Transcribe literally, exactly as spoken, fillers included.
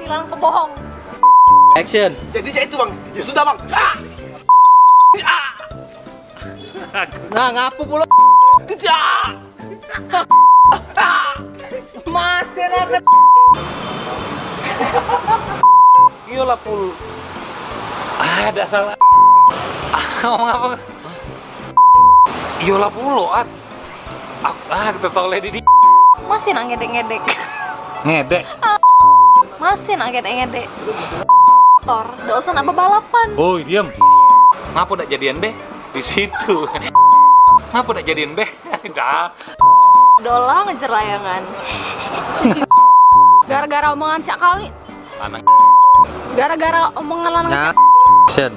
Lang pembohong. Action. Jadi cak itu, Bang. Ya sudah, Bang. Ah! Ah! Nah, ngapo pulo? Kejar! Masih nak. Iyolah pul. Ah, dak salah. Ah, ngomong apa? Iyolah pulo, At. Ak-, ah, kita toleh di, di. Masih nak ngedek-ngedek. Ngedek? Masih nak ngedek-ngedek. Tor, dak usah nak bebalapan. Oi, diam. Ngapo dak jadian be? Di situ. Ngapo dak jadian be? Dah. Dolang aja layangan. Gara-gara omongan cak kau ni. Lanang. Gara-gara omongan lanang. Nah, cak. Sen.